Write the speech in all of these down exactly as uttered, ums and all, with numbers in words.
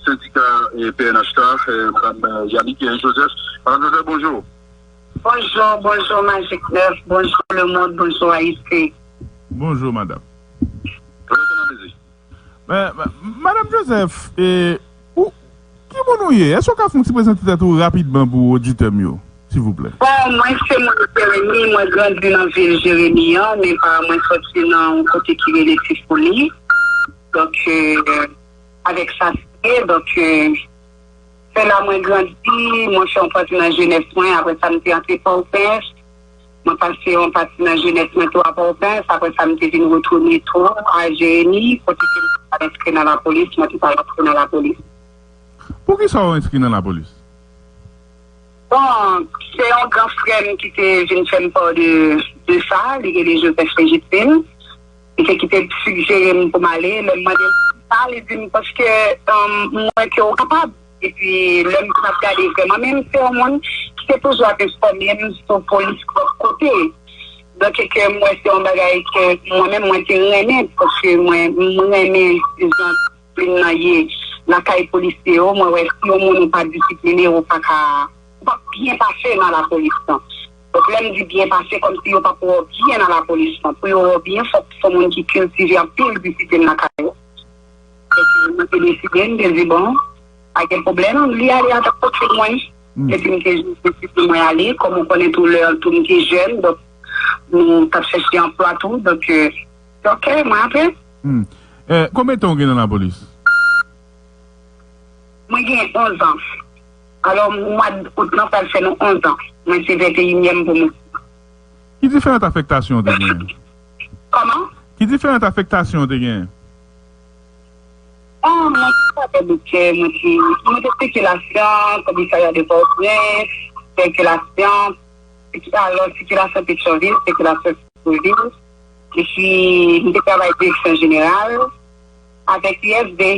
sendika eh, P N H K, eh, Madam eh, Yanick eh, Joseph. Madam Joseph, bonjou. Bonjou, bonjou Magic Neuf, bonjou le monde, bonjou Ayiti. Bonjou, madam. Prezante nan mizik. Men, men, Madam Joseph, eh, ou, ki moun ou ye? Èske w ka fè yon ti prezante tèt ou rapidman pou oditè m yo, silvouplè? Bon, mwen se moun Jeremi, mwen grandi nan vil Jeremi an, men paran mwen soti nan yon kote ki rele Tifoli. Donk, euh, avèk sa se, donk, euh, se la mwen grandi, mwen fè yon pati nan jenès mwen, apre sa m te antre Pòtoprens, mwen pase yon pati nan jenès mwen tou a Pòtoprens, apre sa m te vin retounen tou a Jeremi, kote ke m te pral enskri nan lapolis, mwen te pral antre nan lapolis. Poukisa w enskri nan lapolis? Bon, se yon gran frè m ki te vin fè m pa de, de sa, li rele Joseph Legitime. Li te kite sijere m pou m ale, lè m mande l sa, li di m paske um, m wè ke w kapab. Epi lè m t ap gade vrèman, men m se yon moun ki te toujou ap enfòme m sou polis lòt kote. Donk, e ke m wè se yon bagay ke mwen menm mwen te renmen, paske mwen, mwen renmen jan disiplin nan ye lakay polisye yo. Mwen wè si yon moun ou pa disipline, ou pa ka, ou p ap byen pase nan lapolis lan. Donk, lè m di byen pase, kòmsi yo p ap wè w byen nan lapolis lan. Pou yo wè w byen, fòk se yon moun ki kiltive anpil disiplin lakay yo. Donk, mwen te deside, m te di, bon, pa gen pwoblèm, li ale avèk kote mwen. Epi m te jis deside mwen ale, kòm ou konnen tou lè tou m te jèn, donk, nou t ap chèche anplwa tou, donk, euh, ok, mwen antre. Hmm. Eh, konbyen tan w gen nan lapolis? Mwen gen onz an. Alò, mwa out lan pral fè nou onz an. Mwen se venteyinyèm pou mwen. Ki diferant afektasyon w te genyen? Kòman? Ki diferant afektasyon w te genyen? Ah, mwen te travay doktè, mwen te, mwen te sikilasyon, komisarya de Pòtoprens, sikilasyon, siki- alò, sikilasyon Petyonvil, sikilasyon Petyonvil, epi mwen te travay direksyon jeneral avèk U S D.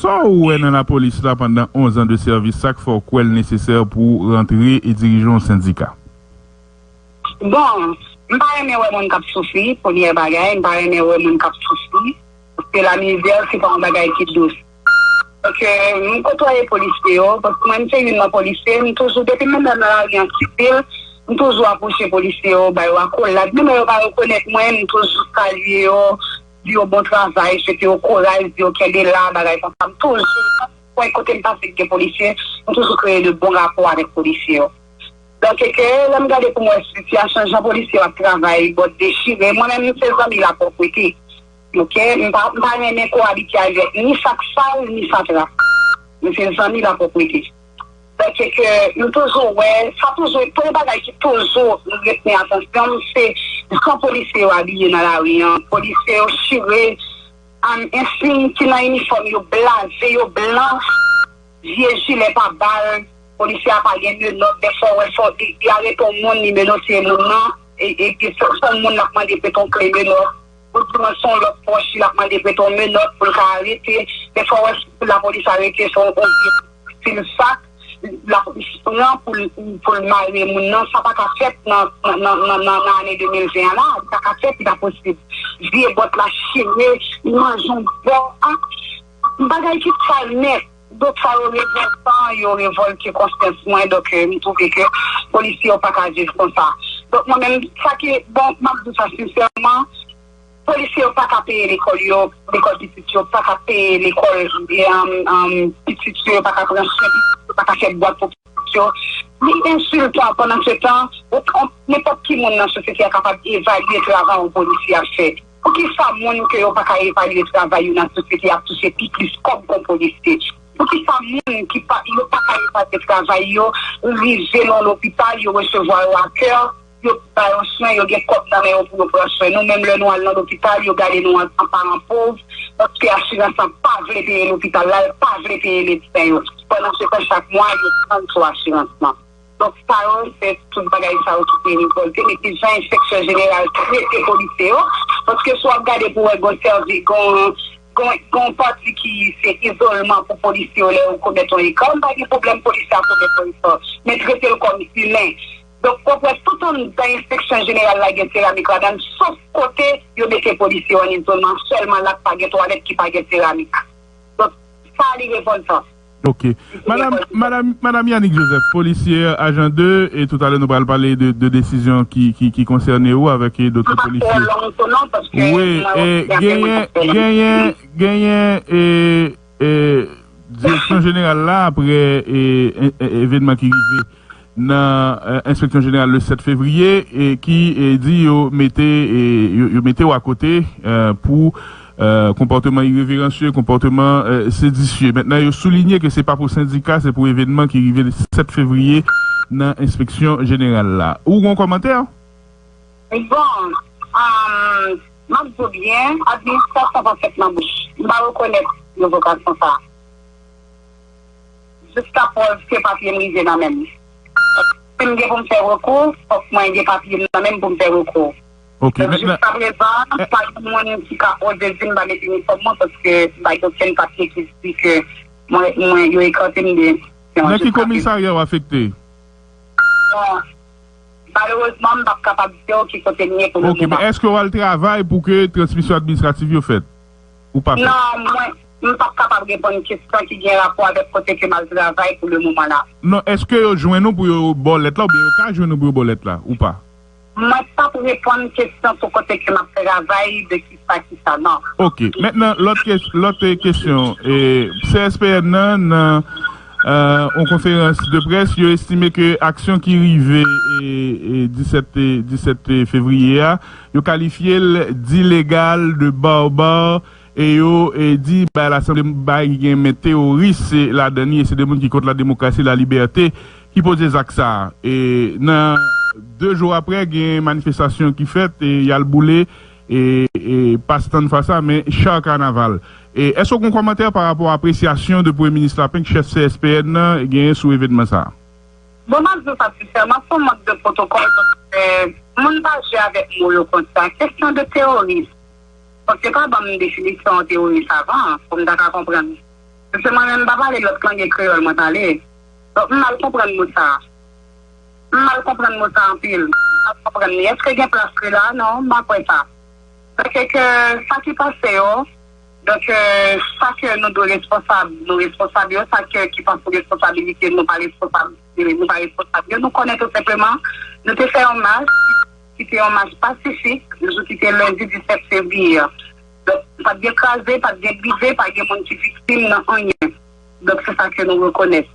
Sa w wè nan lapolis la pandan onz an de sèvis, sa k fè w kwè l nesesè pou w rantre e dirije yon sendika? Bon, m pa renmen wè moun k ap soufri, premyè bagay, m pa renmen wè moun k ap soufri, paske lamizè se pa yon bagay ki dous. Donk, euh, m kotwaye polisye yo, paske mwen, m se youn nan polisye, m toujou, depi m menm nan lari an sivil, m toujou apwoche polisye yo, ba yo akolad. Menm lè yo pa rekonèt mwen, m toujou salye yo, di yo bon travay, swete yo kouraj, di yo kenbe la, bagay konsa. M toujou, kwen kote m pase ki gen polisye, m toujou kreye de bon rapò avèk polisye yo. Donk, e ke lè m gade pou m wè sitiyasyon, jan polisye yo ap travay, bòt dechire, mwen menm, m se zanmi lapwòpte. Ok? M pa, m pa renmen koabite avèk ni sa k sal, ni fatra. M se zanmi lapwòpte. Donk, e ke m toujou wè, sa toujou, premye bagay ki toujou retni atansyon m, se jan polisye yo abiye nan lari an. Polisye yo chire, an, ensiy ki nan inifòm yo blaze, yo blan, vye jilè pa bal, polisye a pa gen menòt, dèfwa w wè fò, li, li arete yon moun, li menase moun nan, e, e, e se, se yon moun l ap mande prete yon kle menòt, ou di mwen se yon lòt pwòch li, l ap mande prete yon menòt pou l ka arete, dèfwa w wè si lapolis arete, se yon, yon vye stil sak, lapolis pran pou l, pou l mare moun nan, sa pa ka fèt nan, nan, nan, nan, nan, nan ane de mil ven an la, li pa ka fèt, li pa posib. Vye bòt la chire, li manje yon bò, a, bagay ki sal nèt. Donk, sa yo revòltan, yo revòlte konsyans mwen. Donk, euh, m twouve ke polisye yo pa ka viv konsa. Donk, mwen menm, sa ki, bon, m ap di w sa sensèman, polisye yo pa ka peye lekòl yo, lekòl pitit yo, pa ka peye lekòl, e, um, um, pitit yo, yo pa ka pran swen pitit yo, pa ka fè bwat pou pitit yo. Li ensiltan, pandan se tan, ou, ou, nenpòt ki moun nan sosyete a kapab evalye travay yon polisye ap fè. Poukisa moun ke yo pa ka evalye travay yo nan sosyete ap touche pi plis kòb ke yon polisye? Poukisa moun ki pa, yo pa ka evalye travay yo, rive nan lopital, yo resevwa yo a kè, yo ba yo swen, yo gen kòb nan men yo pou yo pran swen. Nou menm, lè nou al nan lopital, yo gade nou an, an paran pòv, paske asirans lan pa vle peye lopital la, l pa vle peye medsen yo. Pandan se tan, chak mwa, yo pran sou asirans lan. Donk, sa yo, se tout bagay sa yo ki te revòlte m, epi jan enspeksyon jeneral trete polisye yo, paske si w ap gade pou wè gon sèvi, gon, gon, gon pati ki se izolman pou polisye yo lè yo komèt yon ekò, m pa gen pwoblèm polisye a komèt yon ekò, men trete l kòm imen. Donk, w ap wè tout anndan enspeksyon jeneral la gen seramik ladan l, sof kote yo mete polisye yo an izolman, sèlman la k pa gen twalèt, ki pa gen seramik. Donk, sa li revòltan. Ok. Madanm, madanm, madanm Yanick Joseph, polisye, ajan de, e toutalè nou pral pale de, de desizyon ki, ki, ki konsène ou avèk, e, dòt polisye. Wi, e, genyen, genyen, genyen, e, e, direksyon jeneral la, apre, e, e, e, evènman ki rive nan, e, enspeksyon jeneral le sèt fevriye, e ki, e, di yo mete, e, yo, yo mete w akote, e, pou, e, konpòteman ireveransye, konpòteman, e, sedisye. Mentnan, yo soulinye ke se pa pou sendika, se pou evènman ki rive le sèt fevriye nan enspeksyon jeneral la. Ou gen yon kòmantè? Bon, um, m ap di w byen, administrasyon pa fèt nan bouch. M pa rekonèt revokasyon sa a. Jiska prèv ke papye m rive nan men m. Si m gen pou m fè rekou, fòk mwen gen papye m nan men m pou m fè rekou. Ok, donk, mentnan, jiska prezan, pa gen moun ki ka oze di m pa met inifòm mwen paske m pa gen okenn papye ki di ke mwen, mwen, yo ekante m de. Nan ki komisarya w afekte? Bon, malerezman, m p ap kapab di w ki kote m ye pou le moman. Ok, men èske w al travay pou ke transmisyon administrativ yo fèt? Ou pa fè? Non, mwen, m p ap kapab reponn kesyon ki gen rapò avèk kote ke m al travay pou le moman la. Non, èske yo jwenn ou pou yo ba w lèt la, oubyen yo ka jwenn ou pou yo ba w lèt la, ou pa? Mwen p ap reponn kesyon sou kote ke m ap travay, de kisa, kisa, non. Ok, mentnan, lòt kes-, lòt, e, kesyon, e, C S P N nan, nan, e, yon konferans de près, yo estime ke aksyon ki rive, e, e, disèt, e, disèt fevriye a, yo kalifye l dilegal, de barbare, e yo, e, di bay la sanble bay ki gen men teworis, e, ladan li, e se de moun ki kont la demokrasi, la libète, ki poze zak sa a. E nan de jou apre, gen manifestasyon ki fèt, e y al boule, e, e pa stann fas la, men cha kanaval. E èske w gen kòmantè pa rapò a apresyasyon de Premye Minis Lapenk, chèf C S P N nan, genyen sou evènman sa a? Bon, m ap di w sa sensèman, se yon mank de pwotokòl, paske moun pa jwe avèk mo yo konsa. Kesyon de teworis. Paske pa ban m definisyon teworis avan, pou m ta ka konprann. Paske mwen menm, m pa pale lòt lang e kreyòl mwen pale. Donk, m mal konprann mo sa a. M mal konprann mo sa a anpil. M mal konprann li. Èske gen plas li la? Non, m pa kwè sa. Paske ke sa ki pase yo, donk, e, sa ke nou dwe responsab, nou responsab yo, sa ke ki pa sou responsabilite, nou pa responsab, nou pa responsab yo, nou konnen tou senpleman, nou te fè yon mach, ki te yon mach pasifik, jou ki te lendi disèt fevriye a. Donk, pa t gen kraze, pa t gen brize, pa t gen moun ki viktim nan anyen. Donk, se sa ke nou rekonèt.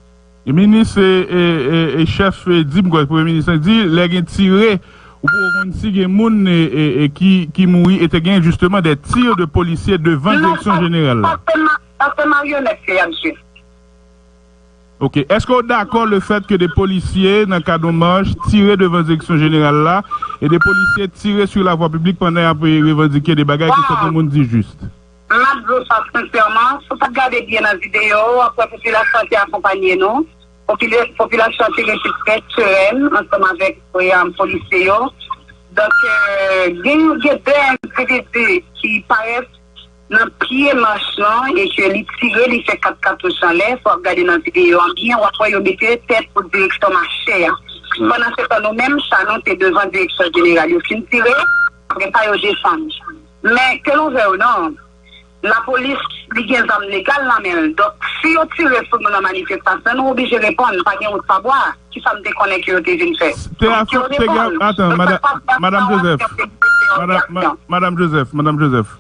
E minis, e, e, e, e chèf, e, di m kwè, premye minis lan di, lè gen tire, ou poko konn si gen moun, e, e, e, ki, ki mouri, e te gen justement des tirs de policiers devant direksyon jeneral la. Sa se ma-, sa se maryonèt ke y ap jwe. Ok. Èske w dakò le fèt ke de polisye nan kad yon mach tire devan direksyon jeneral la e de polisye tire sou lavwa piblik pandan y ap revandike de bagay ke sèten moun di jis? M ap di w sa sensèman, si w t ap gade byen nan videyo, w ap wè popilasyon an te akonpanye nou. Popile-, popilasyon an te rete trè serèn ansanm avèk, e, polisye yo. Donk, e, gen, gen de endividi ki parèt nan pye mach lan e ke li tire, li fè kat katouch anlè. Si w ap gade nan videyo an byen, w ap wè yo mete tèt pou direksyon machè a. Pandansetan, nou menm, cha nou te devan direksyon jeneral. Yo fin tire, apre sa, yo desann. Men, ke nou vle w non, lapolis, li gen zam legal nan men l. Donk, si yo tire sou nou nan manifestasyon, nou oblije reponn. Pa gen wout pa bwa. Kisa m te konnen ke yo te vin fè? Te afron-, te gen, atan, madan-, madanm Joseph. Madanm, ma-, madanm Joseph, madanm Joseph.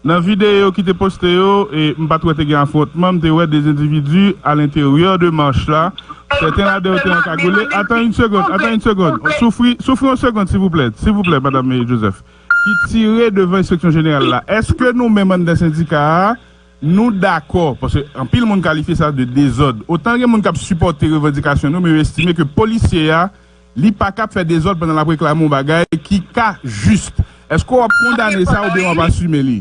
Nan videyo ki te poste yo, e m pa t wè te gen afwontman, m te wè de endividi a lenteryè de mach la. Sèten ladan yo te ankagoule. Atan yon segonn, atan yon segonn. Soufri, soufri yon segonn, silvouplè, silvouplè, madanm, e, Joseph. Ki tire devan enspeksyon jeneral la. Èske nou menm anndan sendika a, nou dakò, paske anpil moun kalifye sa de dezòd. Otan gen moun k ap sipòte revandikasyon nou, men yo estime ke polisye a, li pa kab fè dezòd pandan l ap reklame yon bagay ki ka jis. Èske w ap kondane sa oubyen w ap asime li?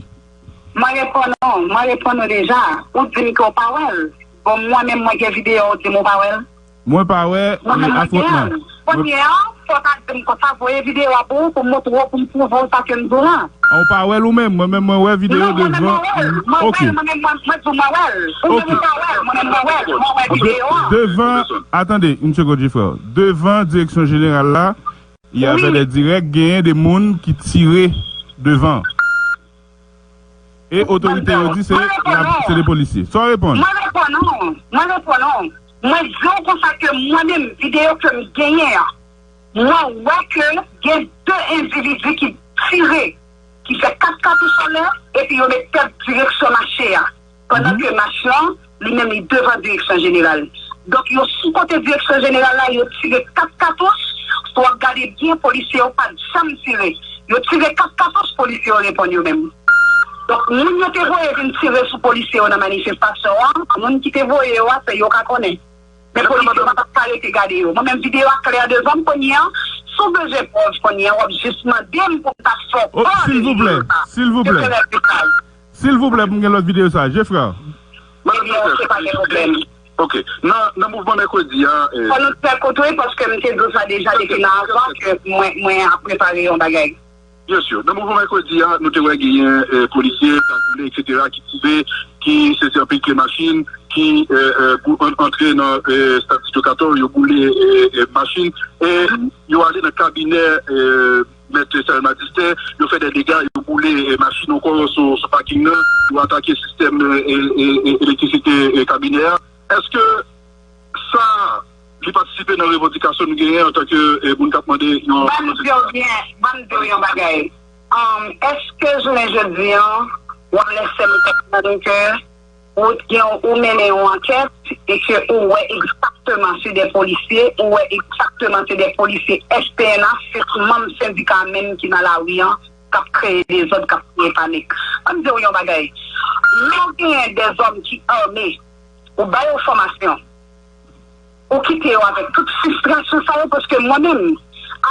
Mwen reponn ou, mwen reponn ou deja. Ou di m ke w pa wè l. Bon, mwen menm, mwen gen videyo, ou di m ou pa wè l. Mwen pa wè, e, afwontman. Premye an, fò w ta di m konsa, voye videyo a pou ou, pou m montre w, pou m pwouve w sa ke m di w lan. An, ou pa wè l ou menm? Mwen menm, mwen wè videyo devan. Mwen wè l, mwen menm, mwen, mwen di w mwen wè l. Ou menm ou pa wè l, mwen menm mwen wè l. Mwen wè videyo an. Devan, atande, yon segonn, Jeffrey. Devan direksyon jeneral la, y avait des directs, genyen de moun ki tire devan. E otorite yo di se, se de polisye. Sa w reponn? Mwen reponn ou. Mwen reponn ou. Mwen di w konsa ke mwen menm, videyo ke m genyen an, mwen wè ke gen de endividi ki tire, ki fè kat katouch anlè, epi yo met tèt direksyon mache a. Pandan ke mache an, li menm, li devan direksyon jeneral. Donk, yo sou kote direksyon jeneral la, yo tire kat katouch. Si w ap gade byen, polisye yo pa t janm tire. Yo tire kat katouch, polisye yo reponn yo menm. Donk, moun yo te voye vin tire sou polisye yo nan manifestasyon an, moun ki te voye yo a, se yo ka konnen. Men polisye yo pa t ap ka rete gade yo. Mwen menm, videyo a klè devan m kounye a. Si w bezwen prèv kounye a, w ap jis mande m pou m ta fè w pran videyo sa. Silvouplè, silvouplè. Silvouplè, pou m gen lòt videyo sa. Jefra. Ebyen, ok, pa gen pwoblèm. Ok. Nan, nan mouvman mèkredi a, eh, fò nou trè kout wi, paske m te di w sa deja depi nan avan ke mwen, mwen ap prepare yon bagay. Byen si. Nan mouvman mèkredi a, nou te wè genyen, eh, polisye, kagoule, etsetera, ki tire, ki sezi anpil kle machin, ki, eh, eh, gou- an- antre nan, eh, Stad Sityo Katò, yo boule, eh, eh, machin, e yo ale nan kabinè, eh, Mèt Samuel Madistin, yo fè de dega, yo boule, eh, machin ankò sou, sou paking nan, yo atake sistèm, eh, eh, eh, elektrisite, eh, kabinè a. Èske sa, li patisipe nan revandikasyon nou genyen antanke, eh, moun k ap mande yon... Ban m di w byen, ban m di w yon bagay. Um, èske jounen jodi an, w ap lèse m konprann ke ou t gen, ou mennen yon ankèt e ke ou wè egzakteman se de polisye, ou wè egzakteman se de polisye S P N H, se manm sendika menm ki nan lari an, k ap kreye dezòd, k ap kreye panik. Ban m di w yon bagay. Lè w genyen dèzòm ki ame, ou ba yo fòmasyon, ou kite yo avèk tout fristrasyon sa yo, paske mwen menm,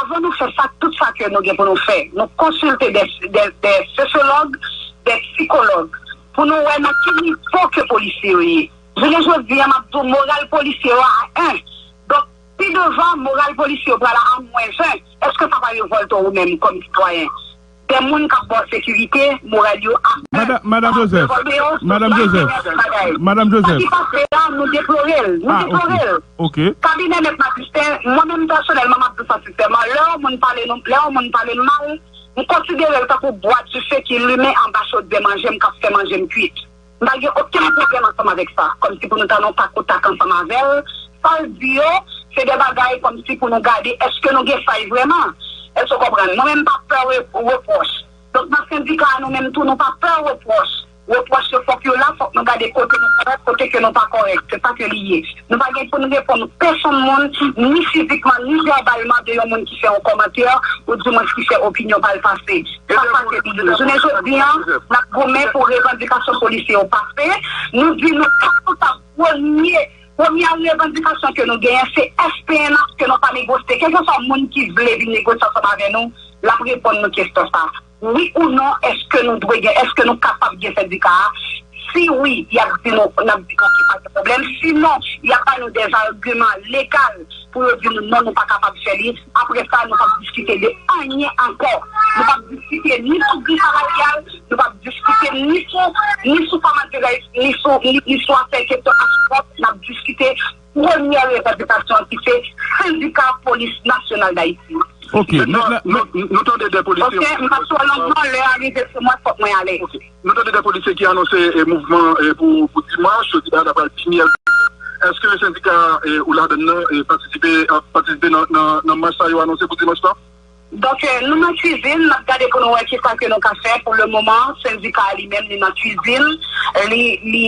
avan nou fè sa, tout sa ke nou gen pou nou fè, nou konsilte de, de, de sosyològ, de sikològ, pou nou wè nan ki nivo ke polisye yo ye. Jounen jodi a, m ap di w, moral polisye yo a en. Donk, pi devan, moral polisye yo pral a mwens en. Èske sa pa revòlte w ou menm kòm sitwayen? De moun k ap ba w sekirite, moral yo ap... Madan, Madan Joseph, Madan Joseph, Madan Joseph. Sa ki pase la, nou deplore l, nou deplore l. Kabinè Mèt Madistin, mwen menm pèsonèlman, m ap di w sa sensèman, lè yon moun pale nou, lè yon moun pale m mal, m konsidere l tankou bwa dife ki limen anba chodyè manje m k ap fè manje m kuit. M pa gen okenn pwoblèm ansanm avèk sa. Kòmsi pou nou ta nan tak o tak ansanm avè l. Sa l di yo, se de bagay kòmsi pou nou gade èske nou gen fay vrèman. Èske w konprann? Mwen menm, m pa pè re-, repwòch. Donk, nan sendika a, nou menm tou, nou pa pè repwòch. Repwòch yo, fòk yo la, fòk nou gade kote nou kòrèk, kote ke nou pa kòrèk. Se sa ke li ye. Nou pa gen pou nou reponn pèsonn moun, ni fizikman, ni vèbalman, de yon moun ki fè yon kòmantè, oudimwens ki fè opinyon pa l pase. Se pa sa ke li ye. Jounen jodi a, n ap goumen pou revandikasyon polisye yo pase. Nou di nou pa kapab premye, premyè revandikasyon ke nou genyen, se S P N H ke nou pa negosye. Kèlkeswa moun ki vle vin negosye ansanm avè nou, l ap reponn nou kesyon sa. Wi ou non, èske nou dwe gen, èske nou kapab gen sendika a? Si wi, y ap di nou, n ap di nou ki pa gen pwoblèm. Sinon, y ap ba nou dèzagiman legal pou yo di nou non, nou pa kapab fè li. Apre sa, nou p ap diskite de anyen ankò. Nou p ap diskite ni sou gri salaryal, nou p ap diskite ni sou, ni sou kòmanditris, ni sou, ni, ni sou afè kesyon asirans. N ap diskite premyè revandikasyon an ki se Sendika Polis Nasyonal Dayiti. Ok, men, men, men, nou tande de polisye. Ok, m p ap twò long non, lè a rive sou mwen, fòk mwen ale. Ok. Nou tande de polisye ki anonse, eh, mouvman, eh, pou, pou dimanch, jodi a, ta pral pi myèl. Èske sendika, eh, ou ladann nan, eh, patisipe, ap patisipe nan, nan, nan mach sa yo anonse pou dimanch lan? Donk, eh, nou nan kwizin, n ap gade pou nou wè kisa ke nou ka fè. Pou le moman, sendika a li menm, li nan kwizin. Li, li,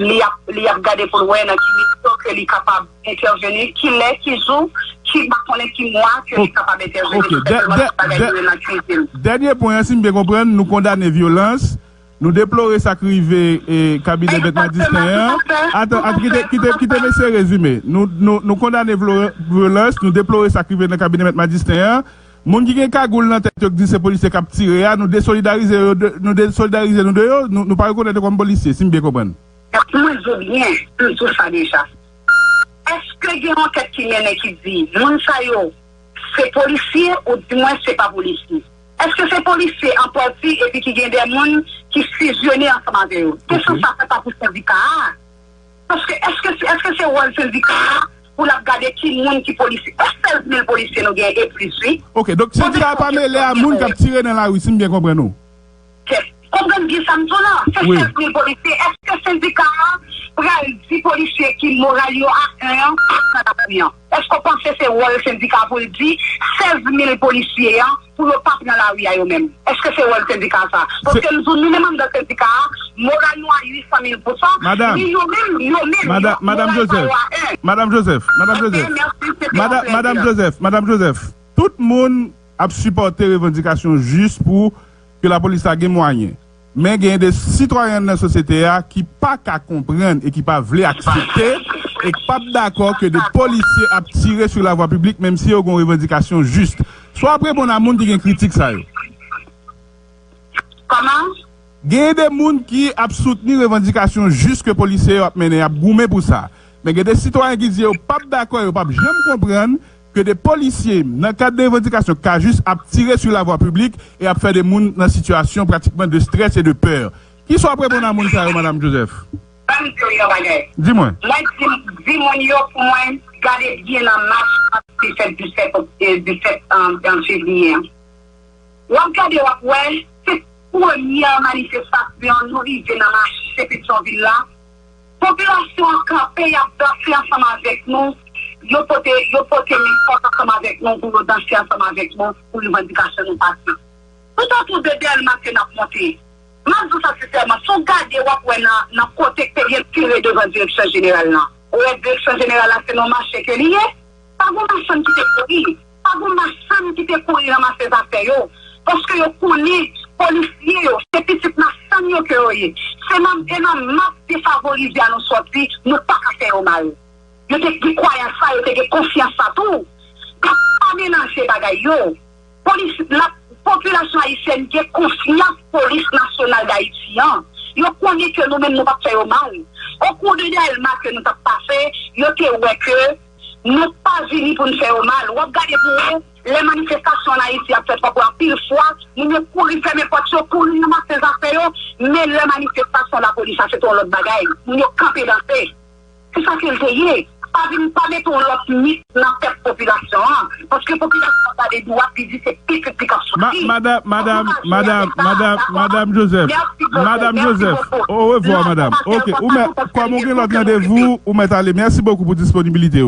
li ap, li ap gade pou l wè nan ki nivo ke li kapab entèveni, kilè, ki jou, ki, pa konnen ki mwa ke li kapab entèveni. Ok, dè-, dè-, dè-, dènye pwen an, si m byen konprann, nou kondane vyolans, nou deplore sa k rive, eh, kabinè Mèt Madistin an. Atan, atan, kite, kite, kite mesye rezime. Nou, nou, nou kondane vlo-, vyolans, nou deplore sa k rive nan kabinè Mèt Madistin an. Moun ki gen kagoul nan tèt yo k di se polisye k ap tire a, nou desolidarize yo de, nou desolidarize nou de yo, nou, nou pa rekonèt yo kòm polisye, si m byen konprann. Mwen di w byen, m di w sa deja. Èske gen yon ankèt ki mennen ki di moun sa yo se polisye, oudimwens se pa polisye? Èske se polisye an pati epi ki gen de moun ki fizyone ansanm avè yo? Kesyon sa, se pa pou sendika a. Paske èske, èske se wòl sendika a pou l ap gade ki moun ki polisye? E sèz mil polisye nou gen e plis, wi. Ok, donk sendika a pa mele a moun k ap tire nan lari, si m byen konprann ou. Kèt. Konprann byen sa m di w la? Se sèz mil polisye. Èske sendika a pral di polisye ki moral yo aten an pa pran lapli an? Èske w panse se wòl sendika pou l di sèz mil polisye an pou yo pa pran lari a yo menm? Èske se wòl sendika sa? Paske m di w, nou menm anndan sendika a, moral nou a uit san mil pousan, men yo menm, yo menm, yo, moral pa yo a en. Madanm Joseph, Madanm Joseph, Madanm Joseph, tout moun ap sipòte revandikasyon jis pou ke lapolis la gen mwayen. Men gen de sitwayen nan sosyete a ki pa ka konprann e ki pa vle aksepte e k p ap dakò ke de polisye ap tire sou lavwa piblik, menm si yo gen yon revandikasyon jis. Sa w ap reponn a moun ki gen kritik sa yo? Kòman? Gen de moun ki ap soutni revandikasyon jis ke polisye yo ap mennen, y ap goumen pou sa. Men gen de sitwayen ki di yo p ap dakò, yo p ap janm konprann ke de polisye, nan kad de revandikasyon, ka jis ap tire sou lavwa piblik e ap fè de moun nan sitiyasyon pratikman de strès e de pè. Kisa w ap reponn a moun sa yo, Madanm Joseph? Ban m di w yon bagay. Di mwen. Mwen di, di moun yo pou mwen gade byen nan mach k ap fèt disèt, eh, disèt, eh, fevriye an. W ap gade, w ap wè, se premyè manifestasyon nou rive nan mache Petyonvil la. Popilasyon an kanpe, y ap danse ansanm avèk nou. Yo pote, yo pote men kòb ansanm avèk nou pou yo danse ansanm avèk nou pou revandikasyon nou pase. Tout otou de Dèlma ke n ap monte. M ap di w sa sensèman, si w gade, w ap wè nan, nan kote k te gen tire devan direksyon jeneral lan. Ou wè direksyon jeneral la, se nan mache ke li ye. Pa gen machann ki te kouri. Pa gen machann ki te kouri ranmase zafè yo. Paske yo konnen polisye yo, se pitit machann yo ke yo ye. Se nan, e nan mas defavorize a nou sòti, nou pa ka fè yo mal. Yo te gen kwayans sa, yo te gen konfyans sa tou. Donk, pa melanje bagay yo. Polis, la, popilasyon ayisyèn gen konfyans Polis Nasyonal Dayiti an. Yo konnen ke nou menm nou p ap fè yo mal. Okou de Dèlma ke nou t ap pase, yo te wè ke nou pa vini pou n fè yo mal. W ap gade pou ou, lè manifestasyon ann Ayiti ap fèt, w ap wè anpil fwa, moun yo kouri fèmen pòt yo, kouri ranmase zafè yo, men lè manifestasyon lapolis la, se te yon lòt bagay. Moun yo kanpe danse. Se sa ke l te ye. Pa vin, pa mete yon lòt mit nan tèt popilasyon an. Paske popilasyon an gade dwat, li di se pitit li k ap soti. Madanm, madanm, madanm, madanm Joseph. Madanm Joseph. Orevwa, madanm. Ok, ou mèt, kòm ou gen lòt randevou, ou mèt ale. Mèsi bokou pou disponibilite w.